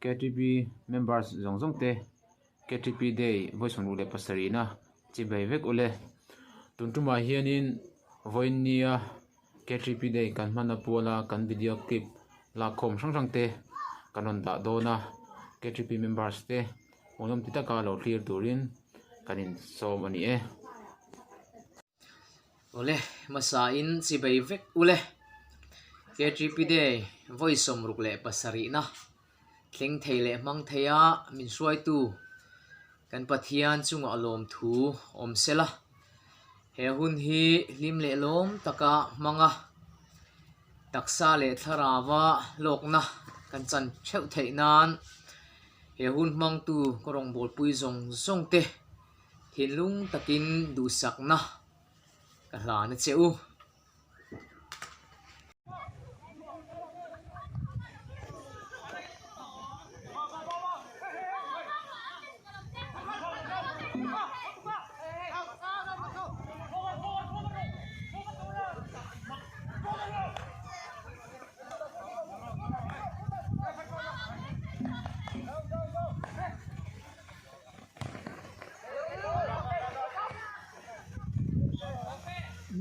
Ktp members zawng zawng te Ktp day vawi sawmruk leh pasarihna chibai vek ule. Tun tumah hianin vawiin nia Ktp day kan hman a puala kan video clip lakkhawm hrang hrang te kan rawn dah dawn a Ktp members te hmuhnawm ti taka lo thlir turin kan insawm a ni e. Awle, hmasain chibei vek ule. KTP Day vawi 67na thleng thei leh hmang thei a min hruaitu kan Pathian chungah lawmthu awm sela. He hun hi hlim leh lawm taka hmang a, taksa leh thlarauva hlawkna kan chan theuh theih nan he hun hmangtu ka rawngbawlpui zawng zawng te Thinlung takin duhsakna ka hlan a che u.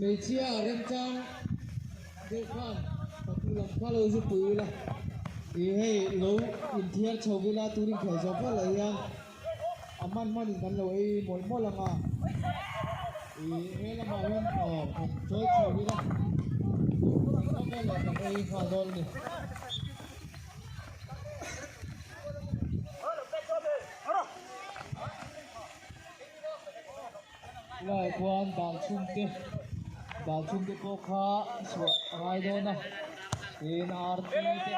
Hmeichhia remchang deuh khan patu lam kha lo zu pui ula ih hei lo inthiar chho ila tun inkhelh zawh vel ah hian a hman hman in kan lo ei mawlh mawlh ang a ih he lamah hian aw han chawi chho ila engemaw vel ah kan ei nghal dawn a ni. Lai khuan dal chhum te dal chhum te pawh kha chhuah a ngai dawn a tin arti te.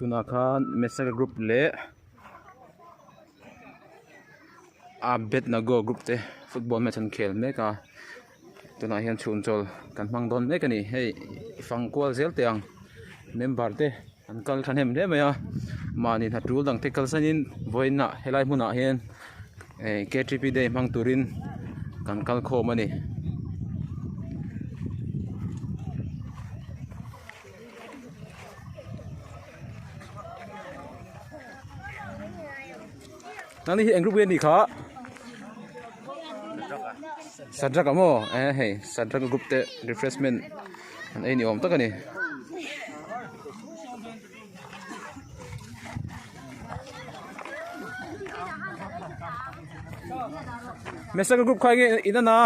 Tunah khan Mesaka group leh Abednego group te football match an khel mek a tunah hian chhun chawl kan hmang dawn mek a ni hei fang kual zel teh ang member te an kal thahnem hle mai a mahni hna tul dang te kalsanin vawiin ah helai hmunah hian eh K T P day hmang turin kan kal khawm a ni. Nangni hi eng group nge nih kha? Sadrak a maw? Eh hei Sadrak group te refreshment an ei ni awm tak a ni. Mesaka group kha enge in an a?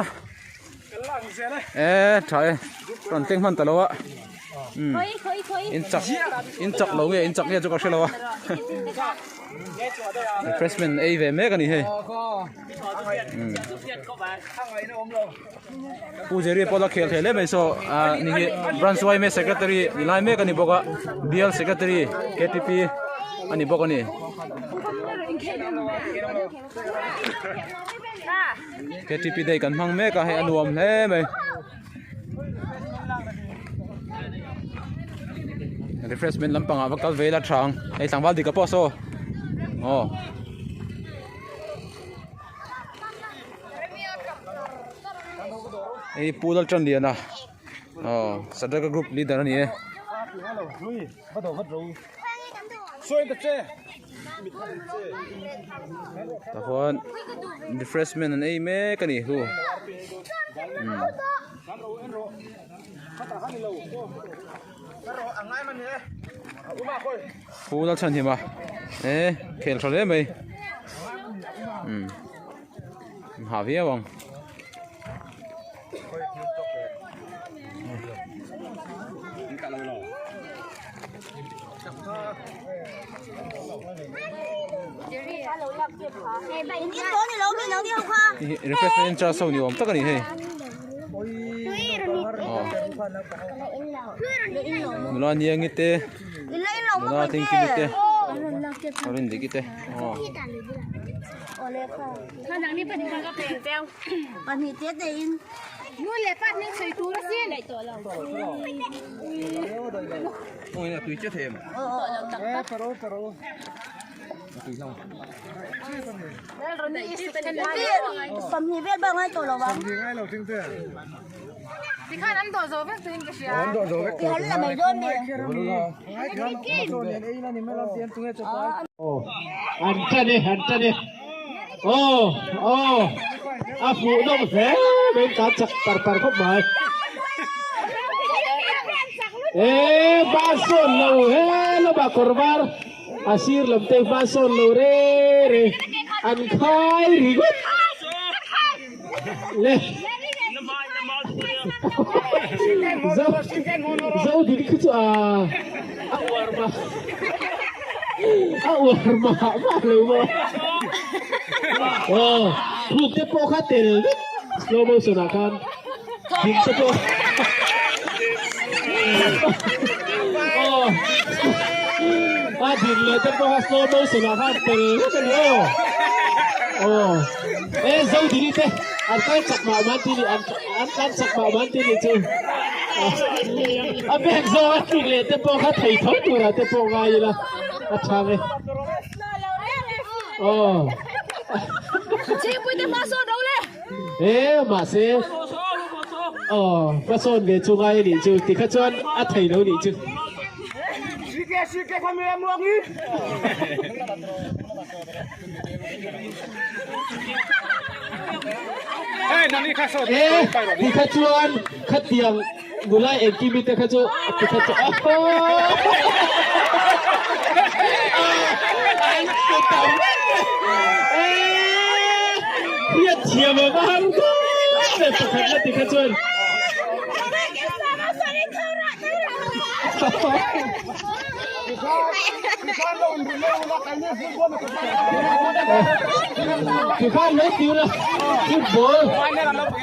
Eh tha e rawn thleng hman ta lo a umm in chak in chak lo nge in chak nge chu ka hre lo a refreshment ei ve mek a ni hei umm Pu Jerry pawh la khel thei hle mai saw ah ni hi branch yma secretary ni lai mek a ni bawk a bial secretary ktp a ni bawk a ni. Ktp day kan hmang mek a hei a nuam hle mai refreshment lampang ah va kal ve ila tha ang hei tlangval dik a pawh saw aw hei pu Laltanliana aw Sadaka group leader a ni e. Tahuan refreshment an ei mek a ni hu Pu Lalchhanhima e khel tha hle mai. hah viau ang. Refreshment in charge ho ni awm tak a ni hei. Nula Niangi te nula Tlingkimi te Rindiki te aw. An tan e, an tan e. Aw, aw, a fuh nawm hle mai in tan chak par par khawp mai. E, hma sawn lo he lamah kawr var a sir lam te hma sawn lo re re an khai ringawt le. Zo zo din khi chu a a uar mah a uar mah mah lo maw aw thuk te pawh kha tel vek slow motion ah khan ding te pawh aw a din leh te pawh kha slow motion ah khan tel vek a ni aw aw e zo dini te An kal chak mah man ti nih an an tlan chak mah man ti nih chu a bek zawng a tluk leh te pawh kha thei tho turah te pawh ngai ila a tha nge aw e mahse aw hmasawn ve chu ngai a nih chu tikha chuan a thei lo nih chu. E tikha chuan khatiang nula engkimi te kha chu tikha chu an ti tam e hriat thiam a va har dawn e pakhat na tikha chuan. Tikhan lo ti ula football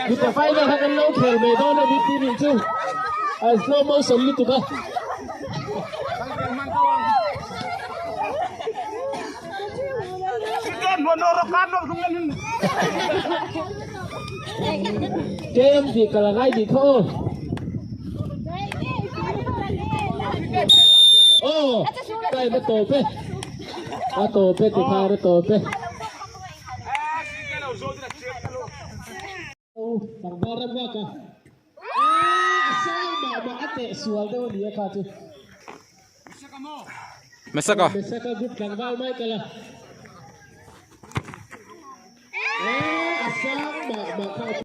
mipa final kha kan lo khel mai dawn a ni tih nih chu a slow motion lutuk a. Kem tih ka la ngai tih kha aw. Aw, time a tawp e. A tawp e tikhan a tawp e. Tlangval ram vak a. A sang mah mah a teh sual deuh a ni a kha chu. Mesaka. Mesaka group tlangval Michael a. A sang mah mah kha chu.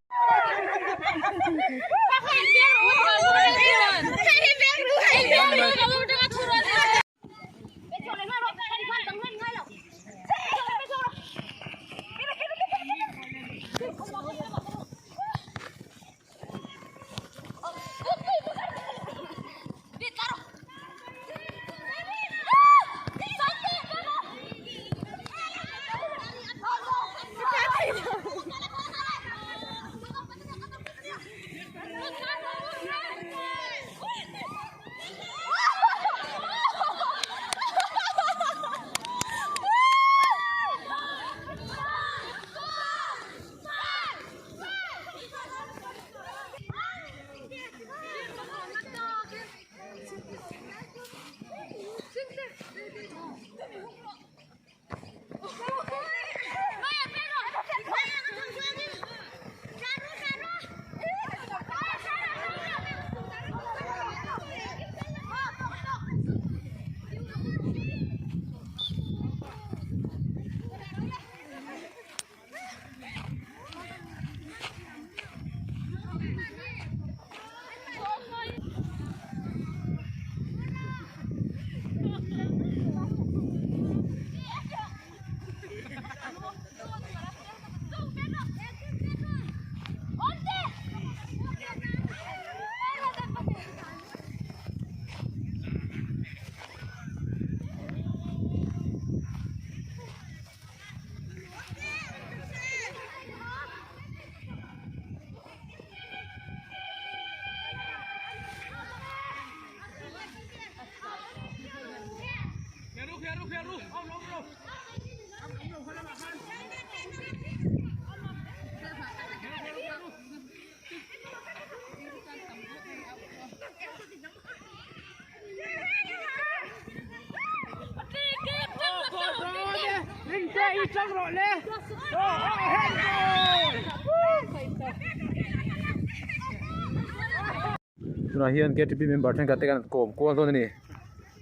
Tunah hian ktp member thenkhat te kan kawm kual dawn a ni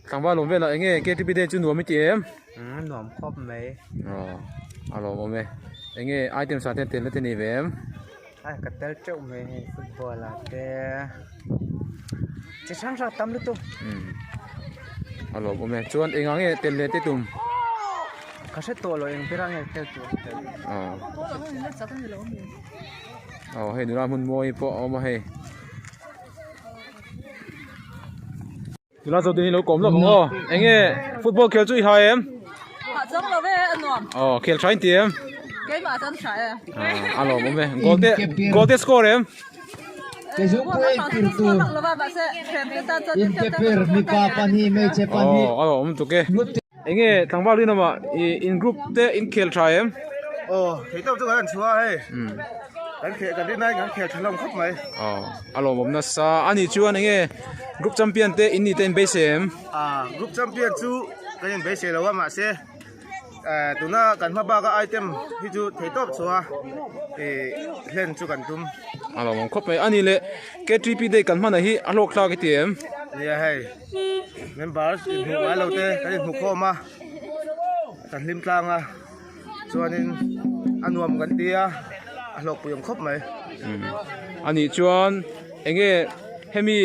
tlangval awm velah enge ktp day chu nuam i ti em? Nuam khawp mai. Aw a lawmawm e enge items ah te tel na te ni ve em? A ka tel teuh mai hei football ah te chi hrang hrang tam lutuk. A lawmawm e chuan engah nge tel leh te tum? Ka hre tawh lo eng berah nge tel tur a tel. Aw aw hei nula hmun mawi pawh a awm a hei. Nula zawt hi lo kawm lawk ang aw enge football khel chu i hai em? Hah chang lo e a nuam. Aw khel tha in ti em? Keimah chuan tha e. A lawm awm e goal te goal te score em? Aw a lawm awm tuk e. Enge tlangval rinawmah i in group te in khel tha em? Aw thei tawp chu kan han chhuah a hei. Kan khel kan rin aiin kan khel tha hlawm khawp mai. Aw a lawmawm nasa a nih chuan enge group champion te in nih te in beisei em? Ah group champion chu kan in beisei lo a mahse eh tuna kan hma bak a item hi chu thei tawp chhuah a ih hlen chu kan tum. A lawmawm khawp mai a nih leh K_T_P day kan hmanah hi a hlawk thlak i ti em? Nia hei members inhmuh ngai lo te kan inhmu khawm a kan hlim tlang a. Chuanin a nuam kan ti a, a hlawkpui awm khawp mai. A nih chuan enge hemi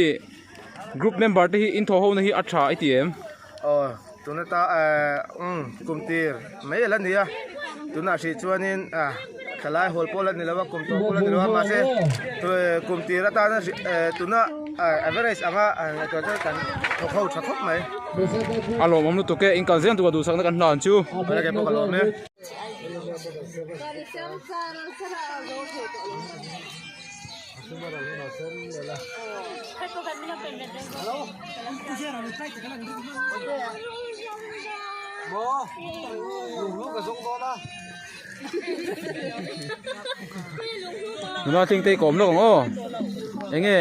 group member te hi in thawh ho na hi a tha i ti em? Aw tuna ta eh umm kum tir mai ala ni a, tunah hrih chuanin ah thalai hawl pawh la ni lo a, kum tawh pawh la ni lo a mahse kum tir atana eh tuna average anga ngaihtuah chuan kan thawk ho tha khawp mai. A lawmawm lutuk e, inkal zel tura duhsakna kan hlan chu. Awle pawh ka lawm e. Nula tling te i kawm lawk ang aw. Enge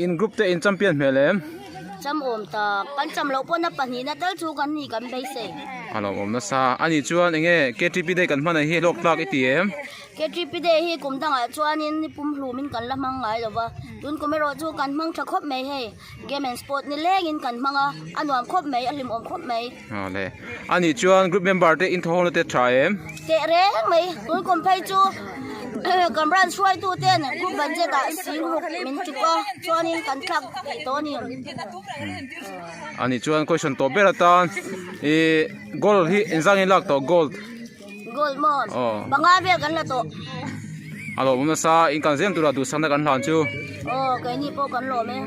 in group te in champion hmel em? Cham awm tak. Kan cham loh pawhna pahnihna tal chu kan ni kan beisei. A lo awm nasa. Ani chuan enge KTP day kan hman ah hi hlawk tlak i ti em? KTP day hi kum dangah chuanin ni pum hlumin kan la hmang ngai lo va. Tun kum erawh chu kan hmang tha khawp mai hei. Game and sport ni lengin kan hmang a, a nuam khawp mai, a hlimawm khawp mai. Awle. Ani chuan group member te inthawhawna te tha em? Teh reng mai, tun kum phei chu kan branch hruaitu ten group budget ah sing ruk min tuk a, chuanin kan thlak tih tawh a ni. Ani chuan question tawp ber atan i gold hi engzangin lak tawh gold? Gold maw? Panga vel kan la tawh. A lawmawm nasa in kan zem tura duhsakna kan hlan chu. Aw keini pawh kan lawm e.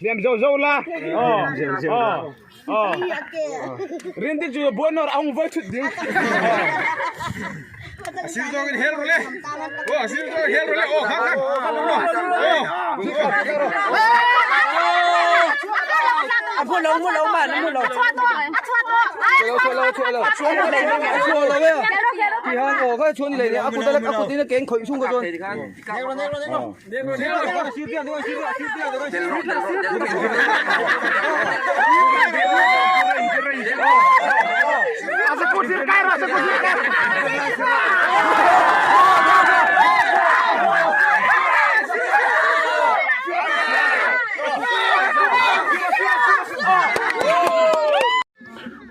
Liam zo zo la. Oh. Oh. Rin ti chu buan nor ong voi thut ding. Asil zo in hel role. Oh, asil zo hel role. Oh, khang khang. Oh. Mu lo mu lo mà mu lo. Chua lo lo thì han ồ cái chua này à cô ta à cô ta kén khởi chung cái rồi.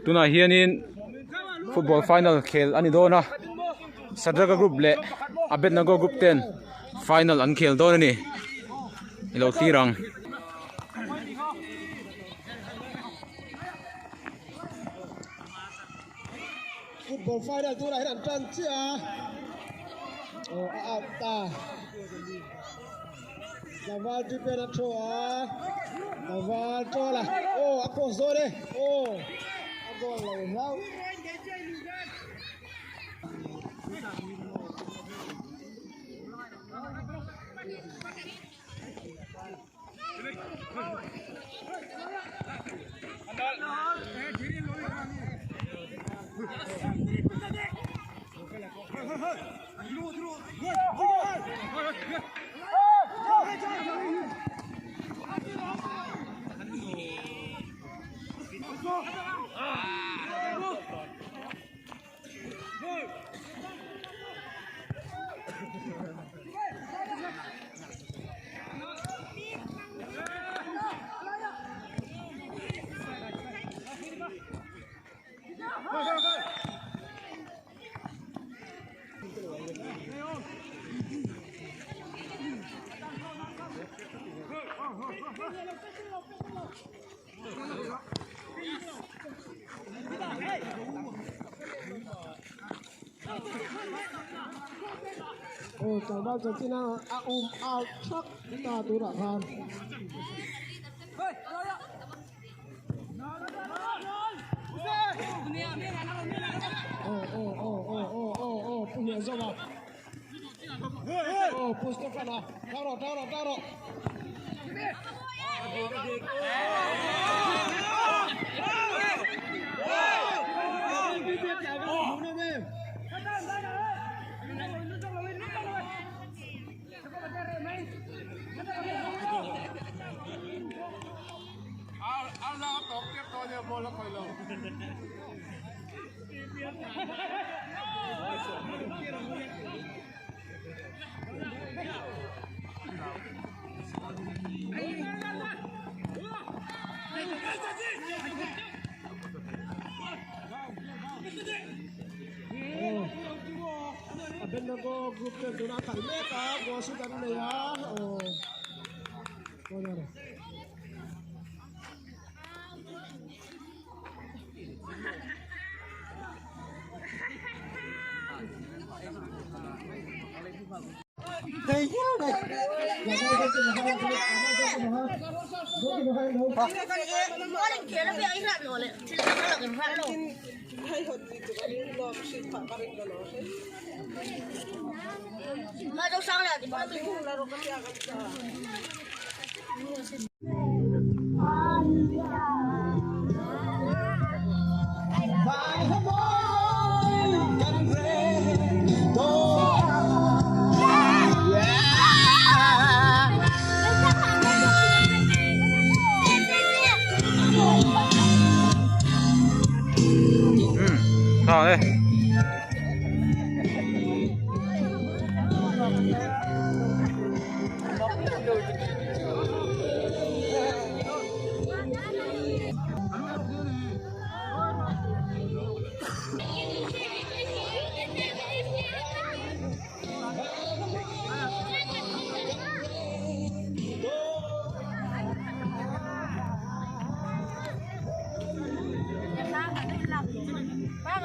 Tunah hianin football final khel a ni dawn a Sadraga group leh Abednego group ten final an khel dawn a ni i lo thlir ang. Football final turah hian an tan chiah a aw a out ta Tlangval Tipen a thu a Tlangval Tawla aw a cross dawn e aw a goal lo hlauh. Aw tlangval chanchin a a um out thak ta turah khan. Aw aw aw aw aw aw aw pu hliah zawk a aw pu Stephen a tang rawh tang rawh tang rawh. Abednego group ten tuna khalh mek a goal shoot an nei a aw corner.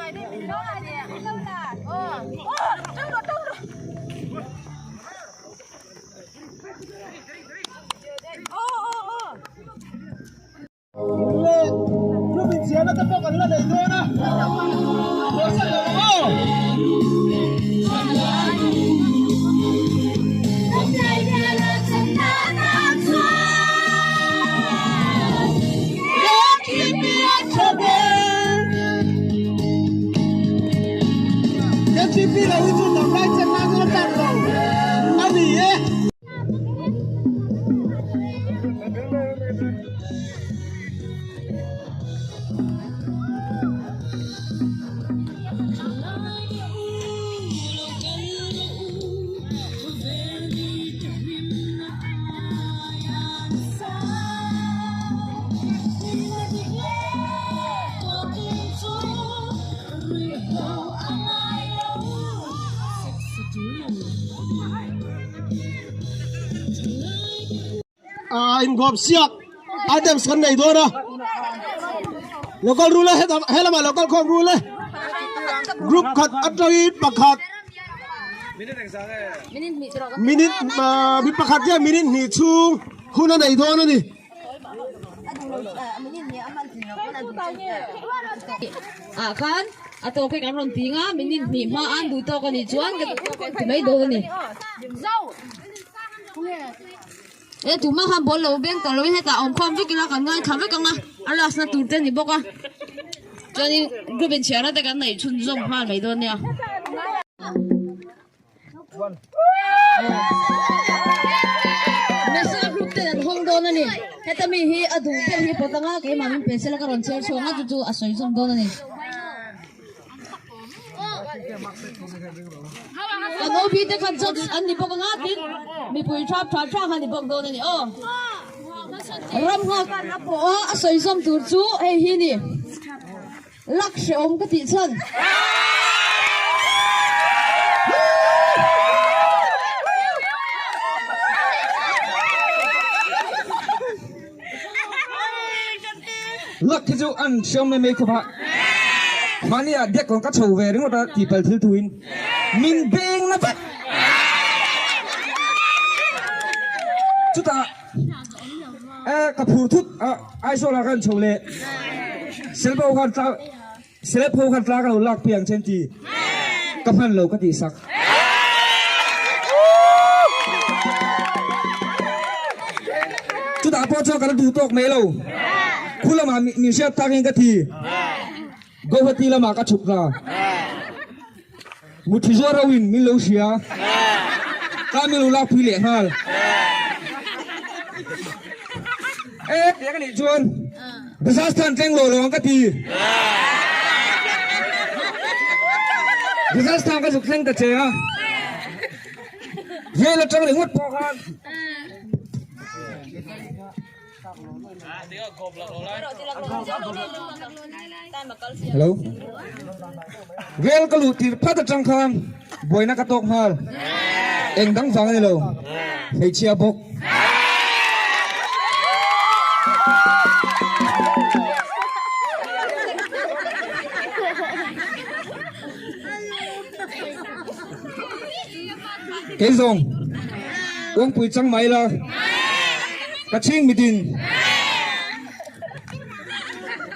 Le group inchiahna te pawh kan la nei dawn a, hawisan lo ang aw. KTP lo hi chu damlai chen nan chuan a tlak lo a ni e. A inkhawm siak items kan nei dawn a local rule he lamah local khawm rule group khat atangin pakhat minute mi pakhat hian minute hnih chhung hun a nei dawn a ni. Ah khan a tawk hi kan rawn ti nga minute hnih hma an duh tawk a nih chuan ka duh tawk an ti mai dawn a ni. E tumah khan ball lo beng tawh loin hetah awm khawm vek ila kan ngaithla vek ang a, a last na tur te a ni bawk a chuanin group inchhiarna te kan neih chhunzawm nghal mai dawn nia. Mesa group ten an hawng dawn a ni. Heta mi hi a duh ber hi pawt anga keimah min pe sela ka rawn chhiar chhuak a chu chu a sawi zawm dawn a ni. Kan OB te khan judge an ni bawk anga tin mipui thap tha tha khan ni bawk dawn a ni aw. Ram nghak a pawh a a sawi zawm tur chu hei hi ni. Lak hrehawm ka tih chhan. Lak hi chu an hriam mai mai khawp a, mahni ah biak rawn ka chho ve ringawt a tih pal thil thuin min beng na vek. Chutah ka phur thut a Aizawl ah khan chho leh Selbo khan tla Celeb ho khan tla ka lo lak piang chen ti ka hman lo ka tih sak. Chutah pawh chuan ka la duh tawk mai lo. Khu lamah min hriat takin ka thi. Guwahati lamah ka chhuk ta. Muthi zuar ho in min lo hria. Ka min lo lak pui leh nghal. E tiang anih chuan Rajasthan tleng lo lo ang ka ti. Rajasthan ka zuk thleng ta che a. Vel atang ringawt pawh khan. Hello. Rel ka luh tir phat atang khan buaina ka tawk nghal. Eng dang vang a ni lo. Hmeichhia bawk. Kei zawng kawngpui chang mai la ka chhing mitin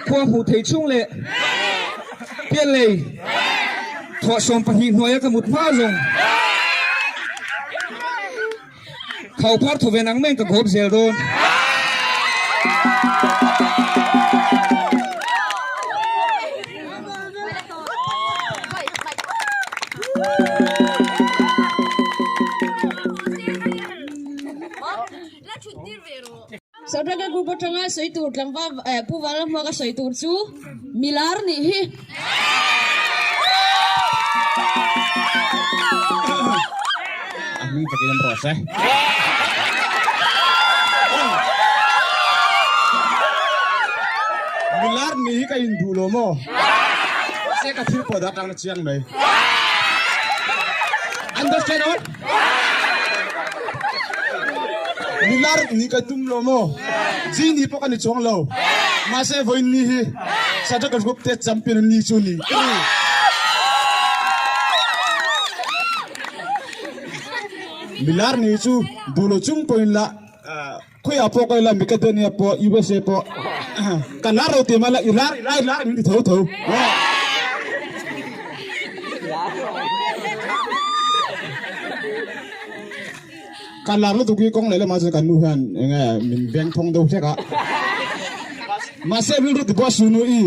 khua hmuh thei chhung leh pian lei thuah 12 hnuaia ka mut hma zawng khau phar thaw ve nang meng ka gawp zel dawn. South Group atanga sawi tur tlangval Pu Vanlalhmuaka sawi tur chu milar nih hi. A hming takin an rawh se. Milar nih hi ka induh lo maw? Se ka thil pawh dah tang chiang mai. Understand all? Milar nih ka tum lo maw? Ji ni pawh ka ni chuang lo. Mahse vawiin ni hi Sadak Group te champion an ni chu ni. Milar ni chu duh lo chung pawhin la khawiah pawh ka ila Macedonia pawh USA pawh ka lar lo tih mahla i lar i lar i lar min ti tho tho. Ka lar lutuk hi kawng leh lamah chuan kan nu hian enge min veng thawng deuh hlek a. Mahse rilru ti buai su nu i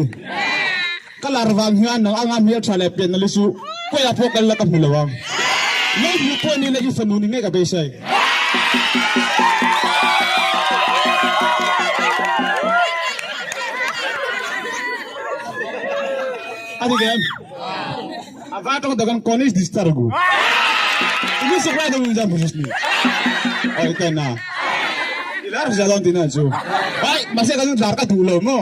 ka lar vang hian nang anga hmel tha leh pian nali chu kawia pawh kal la ka hmu lo ang. Lei hmuh pawh ni la i fanu ni ngei ka beisei. A ni em? A va tawng takan konis distar gu. Ini sekolah tu minjam khusus ni. Oh itu na. Ilar jalan tina chu. Ai, masih kan lar ka duh lo mo.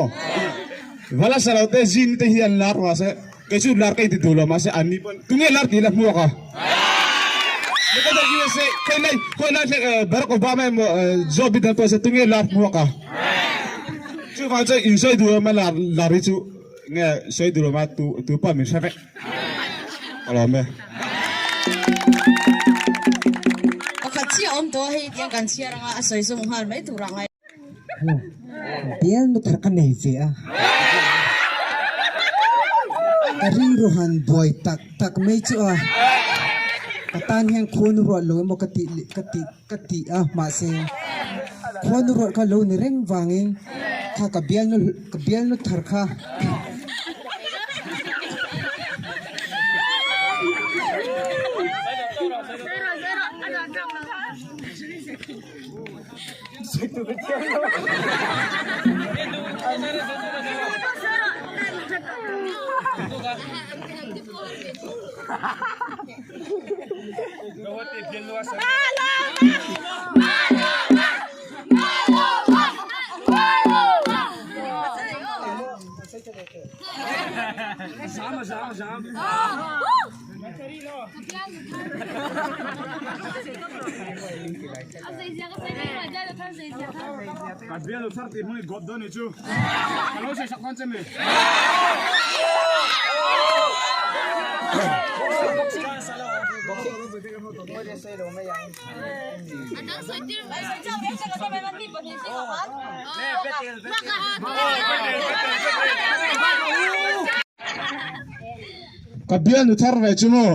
Vala sarau te zin te hi an lar ma se. Kei chu lar ka inti duh lo mahse an ni pawn tunge lar tih la hmuak a. Mekata USA khoi lai khoi lai hlek Barack Obama emaw Joe Biden pawh se tunge lar hmuak a. Chuvang chuan in sawi duh lo ma lar lar hi chu nge sawi duh lo ma tu tu pawh min hre vek. Ka lawm e. Pakhat chiah a awm tawh a hei tiang kan chhiar anga a sawi zawm nghal mai tur ah ngai. Bial nu thar ka nei ve a, ka rilru han buai tak tak mai chu a, ka tan hian khuanu ruat lo emaw ka tih ka tih ka tih a mahse khuanu ruat kha lo ni reng vangin kha ka bial nu ka bial nu thar kha. Ka bialnu thar ve chu maw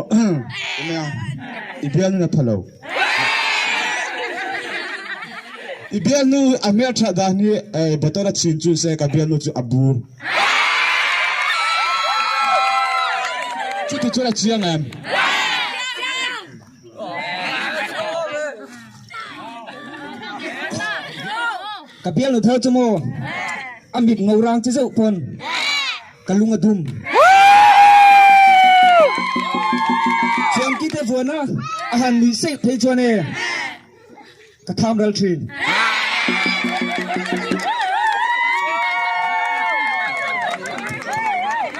nia i bialnu na pha lo i bialnu a hmel that dan hi bottle a chhin chu se ka bialnu chu a bur chuti chuan a chiang em. Ka bialnu thar chu maw a mit ngo rang chi zeuh pawn. Ka lung a dum. Thiamki te vuana a han nuih seih phei chuan e ka tham ral thin.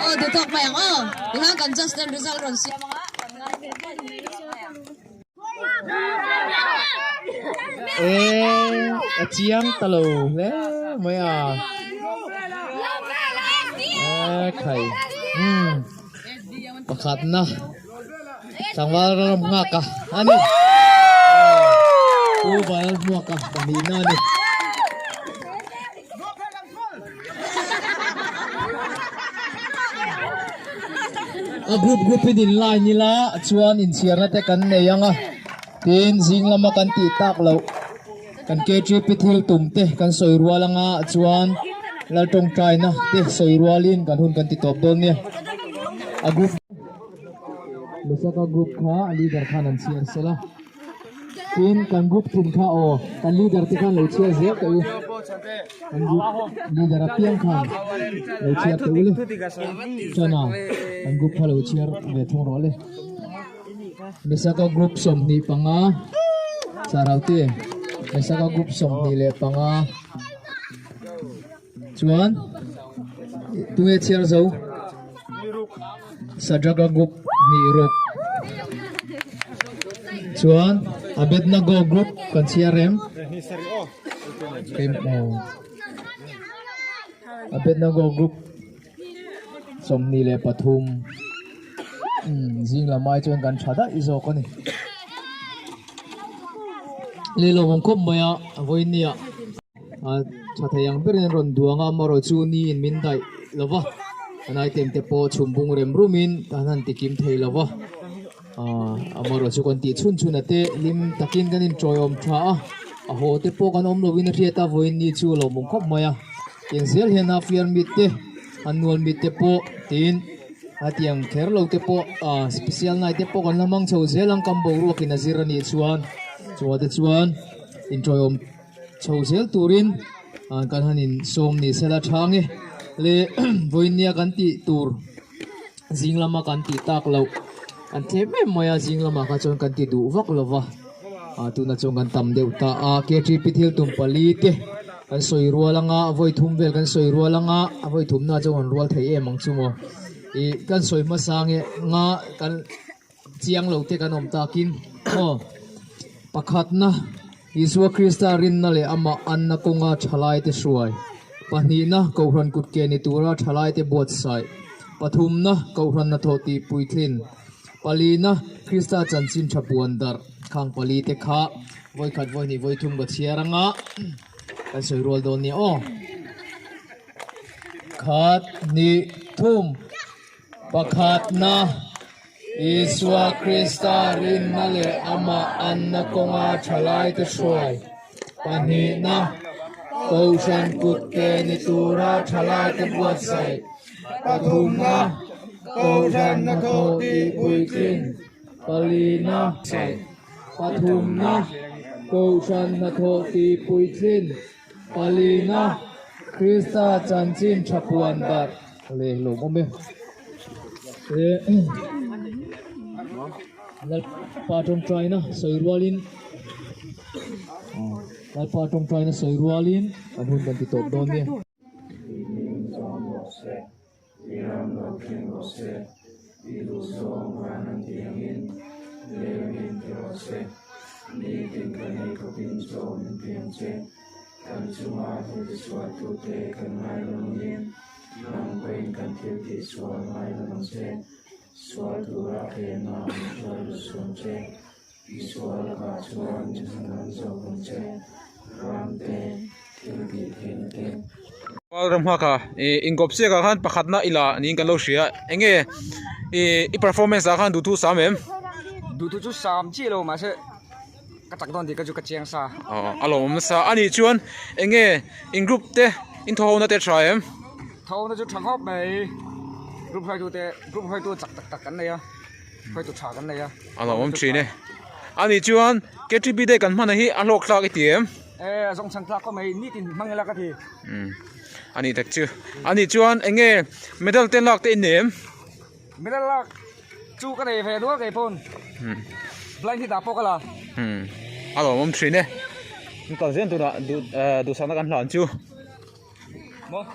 Aw duh tawk mai ang aw. Tikhan kan just ten result rawn siam anga kan ngai ve mai ang. E a chiang ta lo hle mai a e khai umm pakhatna tlangval ram nghak a ani pu val hmuak a pahnihna ani. A group group in in line ila chuan inchhiarna te kan nei ang a tin zing lama kan tih tak loh kan K_T_P thil tum te kan sawi rual anga chuan lal tawngtaina te sawi rualin kan hun kan ti tawp dawn nia a group Lusaka group kha a leader khan an chhiar sela. Tin kan group thin kha aw kan leader te khan lo chhiar zel teh u kan group leader apiang khan lo chhiar teh u le chuan a kan group kha lo chhiar ve thung rawh le Mesaka group 25 Sarauti Mesaka group 25 chuan tunge chhiar zo Sadraka group hnih ruk chuan Abednego group kan chhiar em Abednego group 23 umm zing lam ai chuan kan tha daih zawk a ni. Lei lawmawm khawp mai a, vawinia tha thei ang berin an rawn duang a, amaherawhchu ni in min daih lo va, an item te pawh chhum bung rem rumin an han ti kim thei lo va, amaherawhchu kan tih chhun chhun a te hlim takin kan intawiawm tha a, a haw te pawh kan awm lovin a hriat a, vawiin ni chu lawmawm khawp mai a, tiang zel hian a fiar mit te an nual mit te pawh tiin. A tiang kher lo te pawh ah special night te pawh kan la hmang chho zel ang kam boruak in a zir a nih chuan chua te chuan inṭawiawm chho zel turin ah kan han in sawm ni sela thang e le vawinia kan tih tur zing lama kan tih tak loh an tlem em mai a zing lamah kha chuan kan ti duh vak lo va ah tunah chuan kan tam deuh ta a ktp thil tum pali te. Kan sawi rual anga a vawi thum vel kan sawi rual anga a vawi thumna chuan kan rual thei em ang chu maw ih kan sawi hmasa nge nga kan chiang lo te kan awm takin aw pakhatna Isua Krista rinna leh amah anna kawnga thalai te hruai pahnihna Kohhran kut ke ni tura thalai te buatsaih pathumna Kohhran hnathawh tih puitlin palina Krista chanchin tha puan darh khang pali te kha. Vawikhat vawihnih vawithum ka chhiar anga kan sawi rual dawn nia aw. Khat hnih thum pakhatna Isua Krista rinna leh amah anna kawnga thalaite hruai pahnihna Kohhran kut ke ni tura thalaite buatsaih pathumna Kohhran hnathawh tih puitlin palina Pathumna, Kohhran hnathawh tih puitlin. Palina, Krista chanchin tha puan darh leh hlawm awm e. Lalpa tawngtaina sawi rualin Lalpa tawngtaina sawi rualin kan hun kan ti tawp dawn nia. I ram lo thleng rawh se, i duhzawng van an tih angin leng in ti rawh se. Nitin kan ei khawpin chaw min piang che, kan chunga thil tisualtute kan ngai lo angin nang pawhin kan thil tihsual ngai lo ang che. Sual tura thlehna min hruai lut suam che, Isua lakah chuan min han zawk ang che, ramte thil tih theihna te. Ram nghak a ih inkawp chiak ah khan pakhatna i la niin kan lo hria enge ih i performance ah khan duhthu sam em? Duhthu chu sam chiah lo mahse ka chak dawn tih ka chu ka chiang sa. Aw a lawmawm nasa a nih chuan enge in group te in thaw ho na te tha em? Thaw ho na chu tha khawp mai group hruaitu te group hruaitu chak tak tak kan nei a. Hruaitu tha kan nei a. A lo awm thin e. A nih chuan KTP day kan hman a hi a hlawk thlak i ti em? E a zawng chhan tlak khawp mai nitin hmang ila ka ti. Umm a nih tak chu. A nih chuan eng nge medal te lak te i nei em? Medal lak chu ka nei ve nual kei pawn. Blind hit ah pawh ka la. Umm a lo awm thin e. Kan kal zel tunah duh duhsakna kan hlan chu. Maw?